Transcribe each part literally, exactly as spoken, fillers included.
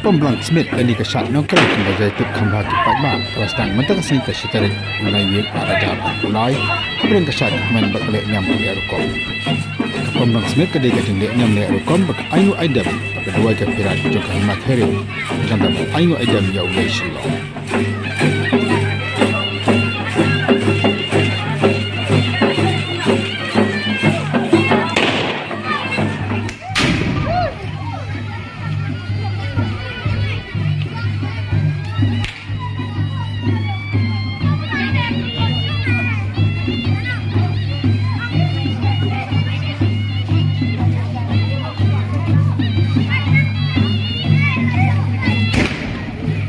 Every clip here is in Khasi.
Pom Blang Smit lane ka shad Nongkrem kumba jia tip kham bha ki paidbah ka la sdang mynta ka sngi ka shi tarik u Naiwieng ar hajar arphew lai hapdeng ka shad ki kmen bad ka lehniam ka leh rukom. Ka Pom Blang Smit ka dei ka jinglehniam leh rukom ba ka ainguh aidem bad ka duwai ka pyrshah jong ka Hima Kherim, ka jong ka ainguh aidem ïa u Blei Shyllong.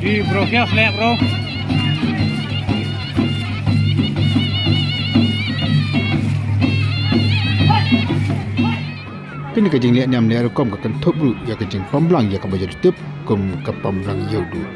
Ih, bro, kias leh, bro. Kane ka jinglehniam leh rukom ka kynthup ruh ïa ka jingpom blang ïa kaba jia tip kum ka Pom Blang Ïewduh.